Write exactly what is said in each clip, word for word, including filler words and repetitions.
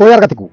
ᱛᱚ ᱭᱟᱨ ᱜᱟᱛᱮ ᱠᱚ,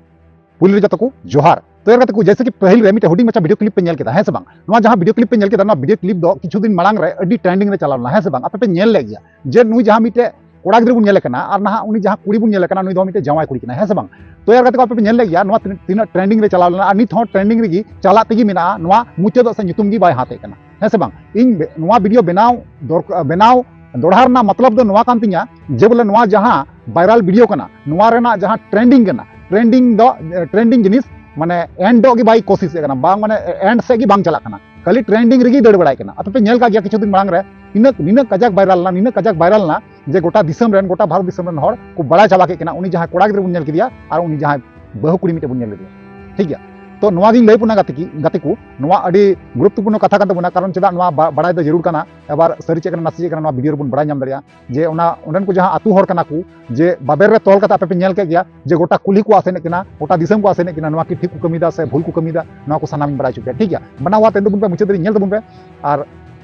ᱯᱩᱭᱞᱩ ᱨᱮ ᱡᱚᱛᱚ ᱠᱚ ᱡᱚᱦᱟᱨ᱾ ᱛᱚ ᱭᱟᱨ ᱜᱟᱛᱮ ᱠᱚ, ᱡᱮᱭᱥᱮ ᱠᱤ ᱯᱟᱹᱦᱤᱞ ᱨᱮ ᱢᱤᱫᱴᱮᱱ ᱦᱩᱰᱤᱧ ᱢᱟᱪᱷᱟ ᱵᱷᱤᱰᱤᱭᱳ ᱠᱞᱤᱯ ᱯᱮ ᱧᱮᱞ ᱠᱮᱫᱟ, ᱦᱮᱸ ᱥᱮ ᱵᱟᱝ? ᱱᱚᱣᱟ ᱡᱟᱦᱟᱸ ᱵᱷᱤᱰᱤᱭᱳ ᱠᱞᱤᱯ ᱯᱮ ᱧᱮᱞ ᱠᱮᱫᱟ, ᱱᱚᱣᱟ ᱵᱷᱤᱰᱤᱭᱳ ᱠᱞᱤᱯ ᱫᱚ ᱠᱤᱪᱷᱩ ᱫᱤᱱ ᱢᱟᱲᱟᱝ ᱨᱮ ᱟᱹᱰᱤ ᱴᱨᱮᱱᱰᱤᱝ ᱨᱮ ᱪᱟᱞᱟᱣ ᱞᱮᱱᱟ, ᱦᱮᱸ ᱥᱮ ᱵᱟᱝ? ᱟᱯᱮ ᱯᱮ ᱧᱮᱞ ᱞᱮᱫ ᱜᱮᱭᱟ ᱡᱮ ᱱᱩᱭ ᱡᱟᱦᱟᱸ ᱢᱤᱫᱴᱮᱱ ᱠᱚᱲᱟ ᱜᱤᱫᱽᱨᱟᱹ ᱵᱚᱱ ᱧᱮᱞᱮ ᱠᱟᱱᱟ ᱟᱨ ᱱᱟᱦᱟᱜ ᱩᱱᱤ ᱡᱟᱦᱟᱸ ᱠᱩᱲᱤ ᱵᱚᱱ ᱧᱮᱞᱮ ᱠᱟᱱᱟ, ᱱᱩᱭ ᱫᱚ ᱢᱤᱫᱴᱮᱱ ᱡᱟᱶᱟᱭ ᱠᱩᱲᱤ ᱠᱟᱱᱟᱭ, ᱦᱮᱸ ᱥᱮ ᱵᱟᱝ? ᱛᱚ ᱭᱟᱨ ᱜᱟᱛᱮ ᱠᱚ, ᱟᱯᱮ ᱯᱮ ᱧᱮᱞ ᱞᱮᱫ ᱜᱮᱭᱟ ᱱᱚᱣᱟ ᱛᱤᱱᱟᱹᱜ, ᱛᱤᱱᱟᱹᱜ ᱴᱨᱮᱱᱰᱤᱝ ᱨᱮ ᱪᱟᱞᱟᱣ ᱞᱮᱱᱟ ᱟᱨ ᱱᱤᱛ ᱦᱚᱸ ᱴᱨᱮᱱᱰᱤᱝ ᱨᱮᱜᱮ ᱪᱟᱞᱟᱜ ᱛᱮᱜᱮ ᱢᱮᱱᱟᱜᱼᱟ᱾ ᱱᱚᱣᱟ ᱢᱩᱪᱟᱹᱫᱚᱜ ᱥᱮ ᱧᱩᱛᱩᱢ ᱜᱮ ᱵᱟᱭ ᱦᱟᱛᱮᱫ ᱠᱟᱱᱟ, ᱦᱮᱸ ᱥᱮ ᱵᱟᱝ? ᱤᱧ ᱵᱮ-, ᱱᱚᱣᱟ ᱵᱷᱤᱰᱤᱭᱳ ᱵᱮᱱᱟᱣ ᱫᱚᱨᱠᱟᱨ, ᱵᱮᱱᱟᱣ ᱫᱚᱲᱦᱟ ᱨᱮᱱᱟᱜ ᱢᱚᱛᱞᱚᱵ ᱫᱚ ᱱᱚᱣᱟ ᱠᱟᱱ ᱛᱤᱧᱟ ᱡᱮ ᱵᱚᱞᱮ ᱱᱚᱣᱟ ᱡᱟᱦᱟᱸ ᱵᱷᱟᱭᱨᱟᱞ ᱵᱷᱤᱰᱤᱭᱳ ᱠᱟᱱᱟ, ᱱᱚᱣᱟ ᱨᱮᱱᱟᱜ ᱡᱟᱦᱟᱸ ᱴᱨᱮᱱᱰᱤᱝ ᱠᱟᱱᱟ, ᱴᱨᱮᱱᱰᱤᱝ ᱫᱚ, ᱴᱨᱮᱱᱰᱤᱝ ᱡᱤᱱᱤᱥ ᱢᱟᱱᱮ ᱮᱱᱰᱚᱜ ᱜᱮ ᱵᱟᱭ ᱠᱳᱥᱤᱥᱮᱫ ᱠᱟᱱᱟ, ᱵᱟᱝ ᱢᱟᱱᱮ ᱮᱱᱰ ᱥᱮᱫ ᱜᱮ ᱵᱟᱝ ᱪᱟᱞᱟᱜ ᱠᱟᱱᱟ, ᱠᱷᱟᱹᱞᱤ ᱴᱨᱮᱱᱰᱤᱝ ᱨᱮᱜᱮᱭ ᱫᱟᱹᱲ ᱵᱟᱲᱟᱭ ᱠᱟᱱᱟ᱾ ᱟᱯᱮ ᱯᱮ ᱧᱮᱞ ᱠᱟᱜ ᱜᱮᱭᱟ ᱠᱤᱪᱷᱩ ᱫᱤᱱ ᱢᱟᱲᱟᱝ ᱨᱮ ᱱᱤᱱᱟᱹᱜ, ᱱᱤᱱᱟᱹᱜ ᱠᱟᱡᱟᱠ ᱵᱷᱟᱭᱨᱟᱞ ᱞᱮᱱᱟ, ᱱᱤᱱᱟᱹᱜ ᱠᱟᱡᱟᱠ ᱵᱷᱟᱭᱨᱟᱞ ᱞᱮᱱᱟ ᱡᱮ ᱜᱚᱴᱟ ᱫᱤᱥᱚᱢ ᱨᱮᱱ, ᱜᱚᱴᱟ ᱵᱷᱟᱨᱚᱛ ᱫᱤᱥᱚᱢ ᱨᱮᱱ ᱦᱚᱲ ᱠᱚ ᱵᱟᱲᱟᱭ ᱪᱟᱵᱟ ᱠᱮᱫ ᱠᱟᱱᱟ ᱩᱱᱤ ᱡᱟᱦᱟᱸᱭ ᱠᱚᱲᱟ ᱜᱤᱫᱽᱨᱟᱹ ᱵᱚᱱ ᱧᱮᱞ ᱠᱮᱫᱮᱭᱟ ᱟᱨ ᱩᱱᱤ ᱡᱟᱦᱟᱸᱭ ᱵᱟᱹᱦᱩ ᱠᱩᱲᱤ ᱢᱤᱫᱴᱮᱡ ᱵᱚᱱ ᱧᱮᱞ ᱞᱮᱫᱮᱭᱟ᱾ ᱴᱷᱤᱠ ᱜᱮᱭᱟ, ᱛᱚ ᱱᱚᱣᱟ ᱜᱤᱧ ᱞᱟᱹᱭ ᱟᱵᱚᱱᱟ ᱜᱟᱛᱮ ᱠᱤ, ᱜᱟᱛᱮ ᱠᱚ, ᱱᱚᱣᱟ ᱟᱹᱰᱤ ᱜᱩᱨᱩᱛᱛᱚᱯᱩᱨᱱᱚ ᱠᱟᱛᱷᱟ ᱠᱟᱱ ᱛᱟᱵᱚᱱᱟ, ᱠᱟᱨᱚᱱ ᱪᱮᱫᱟᱜ ᱱᱚᱣᱟ ᱵᱟ-, ᱵᱟᱲᱟᱭ ᱫᱚ ᱡᱟᱹᱨᱩᱲ ᱠᱟᱱᱟ᱾ ᱟᱵᱟᱨ ᱥᱟᱹᱨᱤ ᱪᱮᱫ ᱠᱟᱱᱟ ᱱᱟᱥᱮ ᱪᱮᱫ ᱠᱟᱱᱟ ᱱᱚᱣᱟ ᱵᱷᱤᱰᱤᱭᱳ ᱨᱮᱵᱚᱱ ᱵᱟᱲᱟᱭ ᱧᱟᱢ ᱫᱟᱲᱮᱭᱟᱜᱼᱟ ᱡᱮ ᱚᱱᱟ ᱚᱸᱰᱮᱱ ᱠᱚ ᱡᱟᱦᱟᱸ ᱟᱹᱛᱩ ᱦᱚᱲ ᱠᱟᱱᱟ ᱠᱚ, ᱡᱮ ᱵᱟᱵᱮᱨ ᱨᱮ ᱛᱚᱞ ᱠᱟᱛᱮ ᱟᱯᱮ ᱯᱮ ᱧᱮᱞ ᱠᱮᱫ ᱜᱮᱭᱟ ᱡᱮ ᱜᱚᱴᱟ ᱠᱩᱞᱦᱤ ᱠᱚ ᱟᱥᱮᱱᱮᱫ ᱠᱤᱱᱟ, ᱜᱚᱴᱟ ᱫᱤᱥᱚᱢ ᱠᱚ ᱟᱥᱮᱱᱮᱫ ᱠᱤᱱᱟ, ᱱᱚᱣᱟ ᱠᱤ ᱴᱷᱤᱠ ᱠᱚ ᱠᱟᱹᱢᱤᱭᱮᱫᱟ ᱥᱮ ᱵᱷᱩᱞ ᱠᱚ ᱠᱟᱹᱢᱤᱭᱮᱫᱟ, ᱱᱚᱣᱟ ᱠᱚ ᱥᱟᱱᱟᱢᱤᱧ ᱵᱟᱲᱟᱭ ᱦᱚᱪᱚ ᱯᱮᱭᱟ᱾ ᱴᱷᱤᱠ ᱜᱮᱭᱟ, ᱵᱟᱱᱟ ᱦᱚᱲ ᱛᱮ ᱛᱟᱵᱚᱱ ᱯᱮ, ᱢᱩᱪᱟᱹᱫ ᱫᱷᱟᱹᱵᱤᱡ ᱧᱮᱞ ᱛᱟᱵᱚᱱ ᱯᱮ᱾ ᱟᱨ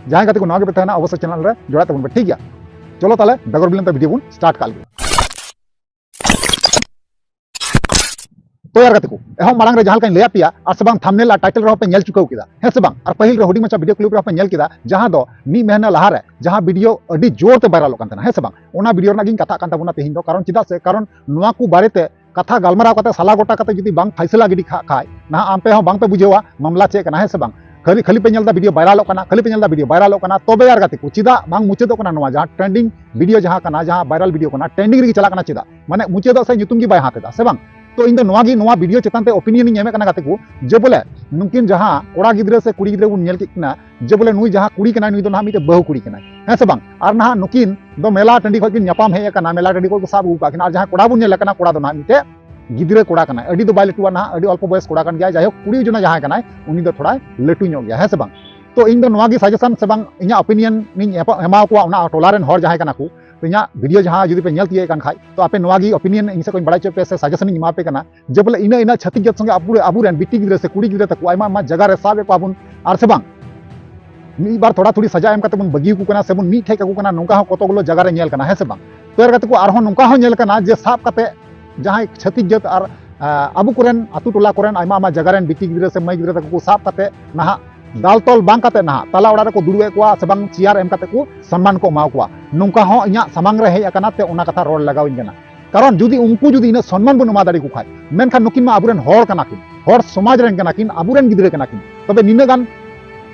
ᱡᱟᱦᱟᱸᱭ ᱜᱟᱛᱮ ᱠᱚ ᱱᱚᱣᱟ ᱜᱮ ᱯᱮ ᱛᱟᱦᱮᱱᱟ, ᱚᱵᱚᱥᱥᱳᱭ ᱪᱮᱱᱮᱞ ᱨᱮ ᱡᱚᱲᱟᱜ ᱛᱟᱵᱚᱱ ᱯᱮ, ᱴᱷᱤᱠ ᱜᱮᱭᱟ? ᱪᱚᱞᱚ ᱛᱟᱦᱞᱮ ᱵᱮᱜᱚᱨ ᱵᱤᱞᱚᱢ ᱛᱮ ᱵᱷᱤᱰᱤᱭᱳ ᱵᱚᱱ ᱥᱴᱟᱨᱴ ᱠᱟᱜ ᱞᱮᱜᱮ᱾ ᱛᱚ ᱭᱟᱨ ᱜᱟᱛᱮ ᱠᱚ, ᱮᱦᱚᱵ ᱢᱟᱲᱟᱝ ᱨᱮ ᱡᱟᱦᱟᱸ ᱞᱮᱠᱟᱧ ᱞᱟᱹᱭᱟᱫ ᱯᱮᱭᱟ, ᱟᱨ ᱥᱮ ᱵᱟᱝ ᱛᱷᱟᱢᱵᱱᱮᱞ ᱟᱨ ᱴᱟᱭᱴᱮᱞ ᱨᱮᱦᱚᱸ ᱯᱮ ᱧᱮᱞ ᱪᱩᱠᱟᱹᱣ ᱠᱮᱫᱟ, ᱦᱮᱸ ᱥᱮ ᱵᱟᱝ? ᱟᱨ ᱯᱟᱹᱦᱤᱞ ᱨᱮ ᱦᱩᱰᱤᱧ ᱢᱟᱪᱷᱟ ᱵᱷᱤᱰᱤᱭᱳ ᱠᱞᱤᱯ ᱨᱮᱦᱚᱸ ᱯᱮ ᱧᱮᱞ ᱠᱮᱫᱟ, ᱡᱟᱦᱟᱸ ᱫᱚ ᱢᱤᱫ ᱢᱟᱹᱦᱱᱟᱹ ᱞᱟᱦᱟ ᱨᱮ ᱡᱟᱦᱟᱸ ᱵᱷᱤᱰᱤᱭᱳ ᱟᱹᱰᱤ ᱡᱳᱨ ᱛᱮ ᱵᱷᱟᱭᱨᱟᱞᱚᱜ ᱠᱟᱱ ᱛᱟᱦᱮᱱᱟ, ᱦᱮᱸ ᱥᱮ ᱵᱟᱝ? ᱚᱱᱟ ᱵᱷᱤᱰᱤᱭᱳ ᱨᱮᱱᱟᱜ ᱜᱤᱧ ᱠᱟᱛᱷᱟᱜ ᱠᱟᱱ ᱛᱟᱵᱚᱱᱟ ᱛᱮᱦᱮᱧ ᱫᱚ, ᱠᱟᱨᱚᱱ ᱪᱮᱫᱟᱜ ᱥᱮ, ᱠᱟᱨᱚᱱ ᱱᱚᱣᱟ ᱠᱚ ᱵᱟᱨᱮᱛᱮ ᱠᱟᱛᱷᱟ ᱜᱟᱞᱢᱟᱨᱟᱣ ᱠᱟᱛᱮ, ᱥᱟᱞᱟ ᱜᱚᱴᱟ ᱠᱟᱛᱮ ᱡᱩᱫᱤ ᱵᱟᱝ ᱯᱷᱟᱭᱥᱟᱞᱟ ᱜᱤᱰᱤ ᱠᱟᱜ ᱠᱷᱟᱡ, ᱱᱟᱦᱟᱜ ᱟᱯᱮ ᱦᱚᱸ ᱵᱟᱝ ᱯᱮ ᱵᱩᱡᱷᱟᱹᱣᱟ ᱢᱟᱢᱞᱟ ᱪᱮᱫ ᱠᱟᱱᱟ, ᱦᱮᱸ ᱥᱮ ᱵᱟᱝ? ᱠᱷᱟᱹᱞᱤ, ᱠᱷᱟᱹᱞᱤ ᱯᱮ ᱧᱮᱞ ᱮᱫᱟ ᱵᱷᱤᱰᱤᱭᱳ ᱵᱷᱟᱭᱨᱟᱞᱚᱜ ᱠᱟᱱᱟ, ᱠᱷᱟᱹᱞᱤ ᱯᱮ ᱧᱮᱞ ᱮᱫᱟ ᱵᱷᱤᱰᱤᱭᱳ ᱵᱷᱟᱭᱨᱟᱞᱚᱜ ᱠᱟᱱᱟ᱾ ᱛᱚᱵᱮ ᱭᱟᱨ ᱜᱟᱛᱮ ᱠᱚ, ᱪᱮᱫᱟᱜ ᱵᱟᱝ ᱢᱩᱪᱟᱹᱫᱚᱜ ᱠᱟᱱᱟ ᱱᱚᱣᱟ ᱡᱟᱦᱟᱸ ᱴᱨᱮᱱᱰᱤᱝ ᱵᱷᱤᱰᱤᱭᱳ ᱡᱟᱦᱟᱸ ᱠᱟᱱᱟ, ᱡᱟᱦᱟᱸ ᱵᱷᱟᱭᱨᱟᱞ ᱵᱷᱤᱰᱤᱭᱳ ᱠᱟᱱᱟ, ᱴᱨᱮᱱᱰᱤᱝ ᱨᱮᱜᱮ ᱪᱟᱞᱟᱜ ᱠᱟᱱᱟ? ᱪᱮᱫᱟᱜ? ᱢᱟᱱᱮ ᱢᱩᱪᱟᱹᱫᱚᱜ ᱥᱮ ᱧᱩᱛᱩᱢ ᱜᱮ ᱵᱟᱭ ᱦᱟᱛ ᱮᱫᱟ, ᱥᱮ ᱵᱟᱝ? ᱛᱚ ᱤᱧ ᱫᱚ ᱱᱚᱣᱟ ᱜᱮ, ᱱᱚᱣᱟ ᱵᱷᱤᱰᱤᱭᱳ ᱪᱮᱛᱟᱱ ᱛᱮ ᱚᱯᱤᱱᱤᱭᱚᱱ ᱤᱧ ᱮᱢᱮᱫ ᱠᱟᱱᱟ ᱜᱟᱛᱮ ᱠᱚ, ᱡᱮ ᱵᱚᱞᱮ ᱱᱩᱠᱤᱱ ᱡᱟᱦᱟᱸ ᱠᱚᱲᱟ ᱜᱤᱫᱽᱨᱟᱹ ᱥᱮ ᱠᱩᱲᱤ ᱜᱤᱫᱽᱨᱟᱹ ᱵᱚᱱ ᱧᱮᱞ ᱠᱮᱫ ᱠᱤᱱᱟ, ᱡᱮ ᱵᱚᱞᱮ ᱱᱩᱭ ᱡᱟᱦᱟᱸ ᱠᱩᱲᱤ ᱠᱟᱱᱟᱭ, ᱱᱩᱭ ᱫᱚ ᱱᱟᱦᱟᱜ ᱢᱤᱫᱴᱮᱡ ᱵᱟᱹᱦᱩ ᱠᱩᱲᱤ ᱠᱟᱱᱟᱭ, ᱦᱮᱸ ᱥᱮ ᱵᱟᱝ? ᱟᱨ ᱱᱟᱦᱟᱜ ᱱᱩᱠᱤᱱ ᱫᱚ ᱢᱮᱞᱟ ᱴᱟᱺᱰᱤ ᱠᱷᱚᱡ ᱠᱤᱱ ᱧᱟᱯᱟᱢ ᱦᱮᱡ ᱟᱠᱟᱱᱟ, ᱢᱮᱞᱟ ᱴᱟᱺᱰᱤ ᱠᱷᱚᱡ ᱠᱚ ᱥᱟᱵ ᱟᱹᱜᱩ ᱠᱟᱜ ᱠᱤᱱᱟ, ᱟᱨ ᱡᱟᱦᱟᱸ ᱠᱚᱲᱟ ᱵᱚᱱ ᱧᱮᱞᱮ ᱠᱟᱱᱟ, ᱠᱚᱲᱟ ᱫᱚ ᱱᱟᱦᱟᱜ ᱢᱤᱫᱴᱮᱡ ᱜᱤᱫᱽᱨᱟᱹ ᱠᱚᱲᱟ ᱠᱟᱱᱟᱭ, ᱟᱹᱰᱤ ᱫᱚ ᱵᱟᱭ ᱞᱟᱹᱴᱩᱣᱟ ᱱᱟᱦᱟᱜ, ᱟᱹᱰᱤ ᱚᱞᱯᱚ ᱵᱚᱭᱚᱥ ᱠᱚᱲᱟ ᱠᱟᱱ ᱜᱮᱭᱟᱭ᱾ ᱡᱟᱭᱦᱳᱠ, ᱠᱩᱲᱤ ᱡᱚᱱᱟ ᱡᱟᱦᱟᱸᱭ ᱠᱟᱱᱟᱭ, ᱩᱱᱤ ᱫᱚ ᱛᱷᱚᱲᱟᱭ ᱞᱟᱹᱴᱩ ᱧᱚᱜ ᱜᱮᱭᱟ, ᱦᱮᱸ ᱥᱮ ᱵᱟᱝ? ᱛᱚ ᱤᱧ ᱫᱚ ᱱᱚᱣᱟ ᱜᱮ ᱥᱟᱡᱮᱥᱚᱱ ᱥᱮ ᱵᱟᱝ ᱤᱧᱟᱹᱜ ᱚᱯᱤᱱᱤᱭᱚᱱ ᱤᱧ ᱮᱯᱟ-, ᱮᱢᱟᱣ ᱠᱚᱣᱟ ᱚᱱᱟ ᱴᱚᱞᱟ ᱨᱮᱱ ᱦᱚᱲ ᱡᱟᱦᱟᱸᱭ ᱠᱟᱱᱟ ᱠᱚ, ᱛᱚ ᱤᱧᱟᱹᱜ ᱵᱷᱤᱰᱤᱭᱳ ᱡᱟᱦᱟᱸ ᱡᱩᱫᱤ ᱯᱮ ᱧᱮᱞ ᱛᱤᱭᱳᱜ ᱠᱟᱱ ᱠᱷᱟᱡ, ᱛᱚ ᱟᱯᱮ ᱱᱚᱣᱟ ᱜᱮ ᱚᱯᱤᱱᱤᱭᱚᱱ ᱤᱧ ᱥᱮᱫ ᱠᱷᱚᱱ ᱵᱟᱲᱟᱭ ᱦᱚᱪᱚ ᱯᱮ ᱥᱮ ᱥᱟᱡᱮᱥᱚᱱ ᱤᱧ ᱮᱢᱟ ᱯᱮ ᱠᱟᱱᱟ, ᱡᱮ ᱵᱚᱞᱮ ᱤᱱᱟᱹ, ᱤᱱᱟᱹ ᱪᱷᱟᱹᱛᱤᱠ ᱡᱟᱹᱛ ᱥᱚᱸᱜᱮ ᱟᱵᱚ, ᱟᱵᱚᱨᱮᱱ ᱵᱤᱴᱤ ᱜᱤᱫᱽᱨᱟᱹ ᱥᱮ ᱠᱩᱲᱤ ᱜᱤᱫᱽᱨᱟᱹ ᱛᱟᱠᱚ ᱟᱭᱢᱟ, ᱟᱭᱢᱟ ᱡᱟᱭᱜᱟ ᱨᱮ ᱥᱟᱵ ᱮᱫ ᱠᱚᱣᱟ ᱵᱚᱱ, ᱟᱨ ᱥᱮ ᱵᱟᱝ? ᱢᱤᱫ ᱵᱟᱨ ᱛᱷᱚᱲᱟ ᱛᱷᱩᱲᱤ ᱥᱟᱡᱟ ᱮᱢ ᱠᱟᱛᱮ ᱵᱚᱱ ᱵᱟᱹᱜᱤ ᱟᱠᱚ ᱠᱟᱱᱟ ᱥᱮ ᱵᱚᱱ ᱢᱤᱫ ᱴᱷᱮᱡ ᱠᱟᱠᱚ ᱠᱟᱱᱟ, ᱱᱚᱝᱠᱟ ᱦᱚᱸ ᱠᱚᱛᱚ ᱜᱩᱞᱳ ᱡᱟᱭᱜᱟ ᱨᱮ ᱧᱮᱞ ᱠᱟᱱᱟ, ᱦᱮᱸ ᱥᱮ ᱵᱟᱝ? ᱛᱚ ᱭᱟᱨ ᱜᱟᱛᱮ ᱠᱚ, ᱟᱨᱦᱚᱸ ᱱᱚᱝᱠᱟ ᱦᱚᱸ ᱧᱮᱞ ᱠᱟᱱᱟ ᱡᱮ ᱥᱟᱵ ᱠᱟᱛᱮ ᱡᱟᱦᱟᱸᱭ ᱪᱷᱟᱹᱛᱤᱠ ᱡᱟᱹᱛ ᱟᱨ ᱟᱵᱚ ᱠᱚᱨᱮᱱ ᱟᱹᱛᱩ ᱴᱚᱞᱟ ᱠᱚᱨᱮᱱ ᱟᱭᱢᱟ ᱟᱭᱢᱟ ᱡᱟᱭᱜᱟ ᱨᱮᱱ ᱵᱤᱴᱤ ᱜᱤᱫᱽᱨᱟᱹ ᱥᱮ ᱢᱟᱹᱭ ᱜᱤᱫᱽᱨᱟᱹ ᱛᱟᱠᱚ ᱠᱚ ᱥᱟᱵ ᱠᱟᱛᱮ ᱱᱟᱦᱟᱜ ᱫᱟᱞ ᱛᱚᱞ ᱵᱟᱝ ᱠᱟᱛᱮ ᱱᱟᱦᱟᱜ ᱛᱟᱞᱟ ᱚᱲᱟᱜ ᱨᱮᱠᱚ ᱫᱩᱲᱩᱵ ᱮᱫ ᱠᱚᱣᱟ ᱥᱮ ᱵᱟᱝ ᱪᱮᱭᱟᱨ ᱮᱢ ᱠᱟᱛᱮ ᱠᱚ ᱥᱚᱱᱢᱟᱱ ᱠᱚ ᱮᱢᱟ ᱠᱚᱣᱟ᱾ ᱱᱚᱝᱠᱟ ᱦᱚᱸ ᱤᱧᱟᱹᱜ ᱥᱟᱢᱟᱝ ᱨᱮ ᱦᱮᱡ ᱟᱠᱟᱱᱟ, ᱛᱮ ᱚᱱᱟ ᱠᱟᱛᱷᱟ ᱨᱚᱲ ᱞᱟᱜᱟᱣᱤᱧ ᱠᱟᱱᱟ᱾ ᱠᱟᱨᱚᱱ ᱡᱩᱫᱤ ᱩᱱᱠᱩ ᱡᱩᱫᱤ ᱤᱱᱟᱹᱜ ᱥᱚᱱᱢᱟᱱ ᱵᱚᱱ ᱮᱢᱟ ᱫᱟᱲᱮ ᱠᱚ ᱠᱷᱟᱡ, ᱢᱮᱱᱠᱷᱟᱱ ᱱᱩᱠᱤᱱ ᱢᱟ ᱟᱵᱚᱨᱮᱱ ᱦᱚᱲ ᱠᱟᱱᱟ ᱠᱤᱱ, ᱦᱚᱲ ᱥᱚᱢᱟᱡᱽ ᱨᱮᱱ ᱠᱟᱱᱟ ᱠᱤᱱ, ᱟᱵᱚᱨᱮᱱ ᱜᱤᱫᱽᱨᱟᱹ ᱠᱟᱱᱟ ᱠᱤᱱ, ᱛᱚᱵᱮ ᱱᱤᱱᱟᱹᱜ ᱜᱟᱱ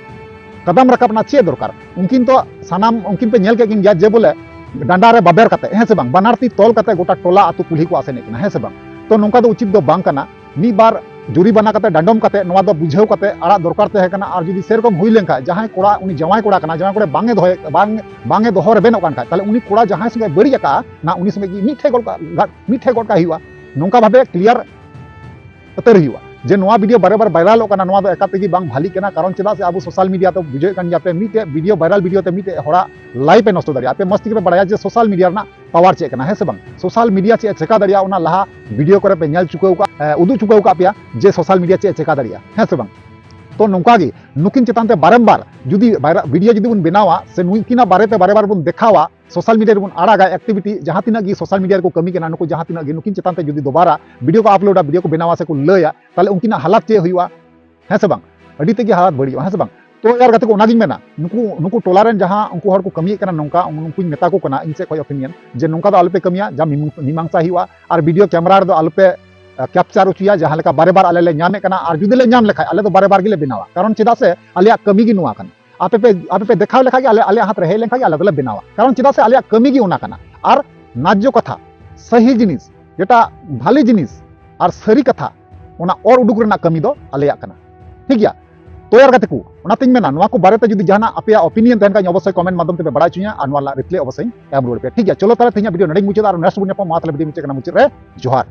ᱠᱟᱫᱟᱢ ᱨᱟᱠᱟᱵ ᱨᱮᱱᱟᱜ ᱪᱮᱫ ᱫᱚᱨᱠᱟᱨ? ᱩᱱᱠᱤᱱ ᱛᱚ ᱥᱟᱱᱟᱢ ᱩᱱᱠᱤᱱ ᱯᱮ ᱧᱮᱞ ᱠᱮᱫ ᱠᱤᱱ ᱜᱮᱭᱟ ᱡᱮ ᱵᱚᱞᱮ ᱰᱟᱸᱰᱟ ᱨᱮ ᱵᱟᱵᱮᱨ ᱠᱟᱛᱮ, ᱦᱮᱸ ᱥᱮ ᱵᱟᱝ, ᱵᱟᱱᱟᱨ ᱛᱤ ᱛᱚᱞ ᱠᱟᱛᱮ ᱜᱚᱴᱟ ᱴᱚᱞᱟ ᱟᱹᱛᱩ ᱠᱩᱞᱦᱤ ᱠᱚ ᱟᱥᱮᱱᱮᱫ ᱠᱤᱱᱟ, ᱦᱮᱸ ᱥᱮ ᱵᱟᱝ? ᱛᱚ ᱱᱚᱝᱠᱟ ᱫᱚ ᱩᱪᱤᱛ ᱫᱚ ᱵᱟᱝ ᱠᱟᱱᱟ᱾ ᱢᱤᱫ ᱵᱟᱨ ᱡᱩᱨᱤᱵᱟᱱᱟ ᱠᱟᱛᱮ ᱰᱟᱸᱰᱚᱢ ᱠᱟᱛᱮ ᱱᱚᱣᱟ ᱫᱚ ᱵᱩᱡᱷᱟᱹᱣ ᱠᱟᱛᱮ ᱟᱲᱟᱜ ᱫᱚᱨᱠᱟᱨ ᱛᱟᱦᱮᱸ ᱠᱟᱱᱟ᱾ ᱟᱨ ᱡᱩᱫᱤ ᱥᱮᱨᱚᱠᱚᱢ ᱦᱩᱭ ᱞᱮᱱᱠᱷᱟᱱ ᱡᱟᱦᱟᱸᱭ ᱠᱚᱲᱟ, ᱩᱱᱤ ᱡᱟᱶᱟᱭ ᱠᱚᱲᱟ ᱠᱟᱱᱟ, ᱡᱟᱶᱟᱭ ᱠᱚᱲᱟ ᱵᱟᱝ ᱮ ᱫᱚᱦᱚᱭᱮᱫ, ᱵᱟᱝ, ᱵᱟᱝ ᱮ ᱫᱚᱦᱚ ᱨᱮᱵᱮᱱᱚᱜ ᱠᱟᱱ ᱠᱷᱟᱡ, ᱛᱟᱦᱞᱮ ᱩᱱᱤ ᱠᱚᱲᱟ ᱡᱟᱦᱟᱸᱭ ᱥᱚᱸᱜᱮ ᱵᱟᱹᱲᱤᱡ ᱟᱠᱟᱜᱼᱟ ᱱᱟ, ᱩᱱᱤ ᱥᱚᱸᱜᱮ ᱜᱮ ᱢᱤᱫᱴᱷᱮᱡ ᱜᱚᱫ ᱠᱟᱜ, ᱢᱤᱫᱴᱷᱮᱡ ᱜᱚᱫ ᱠᱟᱜ ᱦᱩᱭᱩᱜᱼᱟ᱾ ᱱᱚᱝᱠᱟ ᱵᱷᱟᱵᱮ ᱠᱞᱤᱭᱟᱨ ᱩᱛᱟᱹᱨ ᱦᱩᱭᱩᱜᱼᱟ ᱡᱮ ᱱᱚᱣᱟ ᱵᱷᱤᱰᱤᱭᱳ ᱵᱟᱨᱮ ᱵᱟᱨ ᱵᱷᱟᱭᱨᱟᱞᱚᱜ ᱠᱟᱱᱟ, ᱱᱚᱣᱟ ᱫᱚ ᱮᱠᱟᱞ ᱛᱮᱜᱮ ᱵᱟᱝ ᱵᱷᱟᱞᱤᱜ ᱠᱟᱱᱟ᱾ ᱠᱟᱨᱚᱱ ᱪᱮᱫᱟᱜ ᱥᱮ ᱟᱵᱚ ᱥᱳᱥᱟᱞ ᱢᱤᱰᱤᱭᱟ ᱛᱮ ᱵᱩᱡᱷᱟᱹᱣᱮᱫ ᱠᱟᱱ ᱜᱮᱭᱟ ᱯᱮ, ᱢᱤᱫᱴᱮᱡ ᱵᱷᱤᱰᱤᱭᱳ ᱵᱷᱟᱭᱨᱟᱞ ᱵᱷᱤᱰᱤᱭᱳ ᱛᱮ ᱢᱤᱫᱴᱮᱡ ᱦᱚᱲᱟᱜ ᱞᱟᱭᱤᱯᱷ ᱮ ᱱᱚᱥᱴᱚ ᱫᱟᱲᱮᱭᱟᱜᱼᱟ᱾ ᱟᱯᱮ ᱢᱚᱡᱽ ᱛᱮᱜᱮ ᱯᱮ ᱵᱟᱲᱟᱭᱟ ᱡᱮ ᱥᱳᱥᱟᱞ ᱢᱤᱰᱤᱭᱟ ᱨᱮᱱᱟᱜ ᱯᱟᱣᱟᱨ ᱪᱮᱫ ᱠᱟᱱᱟ, ᱦᱮᱸ ᱥᱮ ᱵᱟᱝ? ᱥᱳᱥᱟᱞ ᱢᱤᱰᱤᱭᱟ ᱪᱮᱫ ᱮ ᱪᱮᱠᱟ ᱫᱟᱲᱮᱭᱟᱜᱼᱟ, ᱚᱱᱟ ᱞᱟᱦᱟ ᱵᱷᱤᱰᱤᱭᱳ ᱠᱚᱨᱮ ᱯᱮ ᱧᱮᱞ ᱪᱩᱠᱟᱹᱣ ᱠᱟᱜ, ᱮ, ᱩᱫᱩᱜ ᱪᱩᱠᱟᱹᱣ ᱠᱟᱜ ᱯᱮᱭᱟ ᱡᱮ ᱥᱳᱥᱟᱞ ᱢᱤᱰᱤᱭᱟ ᱪᱮᱫ ᱮ ᱪᱮᱠᱟ ᱫᱟᱲᱮᱭᱟᱜᱼᱟ, ᱦᱮᱸ ᱥᱮ ᱵᱟᱝ? ᱛᱚ ᱱᱚᱝᱠᱟ ᱜᱮ ᱱᱩᱠᱤᱱ ᱪᱮᱛᱟᱱ ᱛᱮ ᱵᱟᱨᱮᱢᱵᱟᱨ ᱡᱩᱫᱤ ᱵᱷᱤᱰᱤᱭᱳ ᱡᱩᱫᱤ ᱵᱚᱱ ᱵᱮᱱᱟᱣᱟ ᱥᱮ ᱱᱩᱠᱤᱱᱟᱜ ᱵᱟᱨᱮᱛᱮ ᱵᱟᱨᱮ ᱵᱟᱨ ᱵᱚᱱ ᱫᱮᱠᱷᱟᱣᱟ, ᱥᱳᱥᱟᱞ ᱢᱤᱰᱤᱭᱟ ᱨᱮᱵᱚᱱ ᱟᱲᱟᱜᱟ ᱮᱠᱴᱤᱵᱷᱤᱴᱤ, ᱡᱟᱦᱟᱸ ᱛᱤᱱᱟᱹᱜ ᱜᱮ ᱥᱳᱥᱟᱞ ᱢᱤᱰᱤᱭᱟ ᱨᱮᱠᱚ ᱠᱟᱹᱢᱤ ᱠᱟᱱᱟ, ᱱᱩᱠᱩ ᱡᱟᱦᱟᱸ ᱛᱤᱱᱟᱹᱜ ᱜᱮ ᱱᱩᱠᱤᱱ ᱪᱮᱛᱟᱱ ᱛᱮ ᱡᱩᱫᱤ ᱫᱚᱵᱟᱨᱟ ᱵᱷᱤᱰᱤᱭᱳ ᱠᱚ ᱟᱯᱞᱳᱰᱟ, ᱵᱷᱤᱰᱤᱭᱳ ᱠᱚ ᱵᱮᱱᱟᱣᱟ ᱥᱮ ᱠᱚ ᱞᱟᱹᱭᱟ, ᱛᱟᱦᱞᱮ ᱩᱱᱠᱤᱱᱟᱜ ᱦᱟᱞᱟᱛ ᱪᱮᱫ ᱦᱩᱭᱩᱜᱼᱟ, ᱦᱮᱸ ᱥᱮ ᱵᱟᱝ? ᱟᱹᱰᱤ ᱛᱮᱫ ᱜᱮ ᱦᱟᱞᱟᱛ ᱵᱟᱹᱲᱤᱡᱚᱜᱼᱟ, ᱦᱮᱸ ᱥᱮ ᱵᱟᱝ? ᱛᱚ ᱭᱟᱨ ᱜᱟᱛᱮ ᱠᱚ, ᱚᱱᱟᱜᱤᱧ ᱢᱮᱱᱟ, ᱱᱩᱠᱩ, ᱱᱩᱠᱩ ᱴᱚᱞᱟ ᱨᱮᱱ ᱡᱟᱦᱟᱸ ᱩᱱᱠᱩ ᱦᱚᱲ ᱠᱚ ᱠᱟᱹᱢᱤᱭᱮᱫ ᱠᱟᱱᱟ ᱱᱚᱝᱠᱟ, ᱩᱱᱠᱩᱧ ᱢᱮᱛᱟ ᱠᱚ ᱠᱟᱱᱟ ᱤᱧ ᱥᱮᱫ ᱠᱷᱚᱱ ᱚᱯᱤᱱᱤᱭᱚᱱ, ᱡᱮ ᱱᱚᱝᱠᱟ ᱫᱚ ᱟᱞᱚᱯᱮ ᱠᱟᱹᱢᱤᱭᱟ, ᱡᱟ ᱢᱤᱢᱟᱝ-, ᱢᱤᱢᱟᱝᱥᱟ ᱦᱩᱭᱩᱜᱼᱟ᱾ ᱟᱨ ᱵᱷᱤᱰᱤᱭᱳ ᱠᱮᱢᱮᱨᱟ ᱨᱮᱫᱚ ᱟᱞᱚᱯᱮ, ᱟ, ᱠᱮᱯᱪᱟᱨ ᱦᱚᱪᱚᱭᱟ, ᱡᱟᱦᱟᱸ ᱞᱮᱠᱟ ᱵᱟᱨᱮ ᱵᱟᱨ ᱟᱞᱮ ᱞᱮ ᱧᱟᱢᱮᱫ ᱠᱟᱱᱟ᱾ ᱟᱨ ᱡᱩᱫᱤ ᱞᱮ ᱧᱟᱢ ᱞᱮᱠᱷᱟᱡ ᱟᱞᱮ ᱫᱚ ᱵᱟᱨᱮ ᱵᱟᱨ ᱜᱮᱞᱮ ᱵᱮᱱᱟᱣᱟ, ᱠᱟᱨᱚᱱ ᱪᱮᱫᱟᱜ ᱥᱮ ᱟᱞᱮᱭᱟᱜ ᱠᱟᱹᱢᱤ ᱜᱮ ᱱᱚᱣᱟ ᱠᱟᱱᱟ᱾ ᱟᱯᱮ ᱯᱮ, ᱟᱯᱮ ᱯᱮ ᱫᱮᱠᱷᱟᱣ ᱞᱮᱠᱷᱟᱡ ᱜᱮ ᱟᱞᱮ, ᱟᱞᱮᱭᱟᱜ ᱦᱟᱛ ᱨᱮ ᱦᱮᱡ ᱞᱮᱱᱠᱷᱟᱡ ᱜᱮ ᱟᱞᱮ ᱫᱚᱞᱮ ᱵᱮᱱᱟᱣᱟ, ᱠᱟᱨᱚᱱ ᱪᱮᱫᱟᱜ ᱥᱮ ᱟᱞᱮᱭᱟᱜ ᱠᱟᱹᱢᱤ ᱜᱮ ᱚᱱᱟ ᱠᱟᱱᱟ᱾ ᱟᱨ ᱱᱟᱡᱽᱡᱚ ᱠᱟᱛᱷᱟ, ᱥᱟᱹᱦᱤ ᱡᱤᱱᱤᱥ, ᱡᱮᱴᱟ ᱵᱷᱟᱞᱤ ᱡᱤᱱᱤᱥ ᱟᱨ ᱥᱟᱹᱨᱤ ᱠᱟᱛᱷᱟ, ᱚᱱᱟ ᱚᱨ ᱩᱰᱩᱠ ᱨᱮᱱᱟᱜ ᱠᱟᱹᱢᱤ ᱫᱚ ᱟᱞᱮᱭᱟᱜ ᱠᱟᱱᱟ, ᱴᱷᱤᱠ ᱜᱮᱭᱟ? ᱛᱚ ᱭᱟᱨ ᱜᱟᱛᱮ ᱠᱚ, ᱚᱱᱟᱛᱤᱧ ᱢᱮᱱᱟ, ᱱᱚᱣᱟ ᱠᱚ ᱵᱟᱨᱮᱛᱮ ᱡᱩᱫᱤ ᱡᱟᱦᱟᱱᱟᱜ ᱟᱯᱮᱭᱟᱜ ᱚᱯᱤᱱᱤᱭᱚᱱ ᱛᱟᱦᱮᱱ ᱠᱷᱟᱡ ᱚᱵᱚᱥᱥᱳᱭ ᱠᱚᱢᱮᱱᱴ ᱢᱟᱫᱽᱫᱷᱚᱢ ᱛᱮᱯᱮ ᱵᱟᱲᱟᱭ ᱦᱚᱪᱚᱧᱟ ᱟᱨ ᱱᱚᱣᱟ ᱨᱮᱱᱟᱜ ᱨᱤᱯᱞᱟᱭ ᱚᱵᱚᱥᱥᱳᱭ ᱮᱢ ᱨᱩᱣᱟᱹᱲ ᱯᱮᱭᱟ, ᱴᱷᱤᱠ ᱜᱮᱭᱟ? ᱪᱚᱞᱚ ᱛᱟᱦᱞᱮ ᱛᱮᱦᱮᱧᱟᱜ ᱵᱷᱤᱰᱤᱭᱳ ᱱᱚᱰᱮᱧ ᱢᱩᱪᱟᱹᱫᱟ ᱟᱨ ᱱᱮᱠᱥᱴ ᱵᱚᱱ ᱧᱟᱯᱟᱢᱟ᱾ ᱢᱟ ᱛᱟᱦᱞᱮ ᱵᱷᱤᱰᱤᱭᱳ ᱢᱩᱪᱟᱹᱫ ᱠᱟᱱᱟ, ᱢᱩᱪᱟᱹᱫ ᱨᱮ ᱡᱚᱦᱟᱨ᱾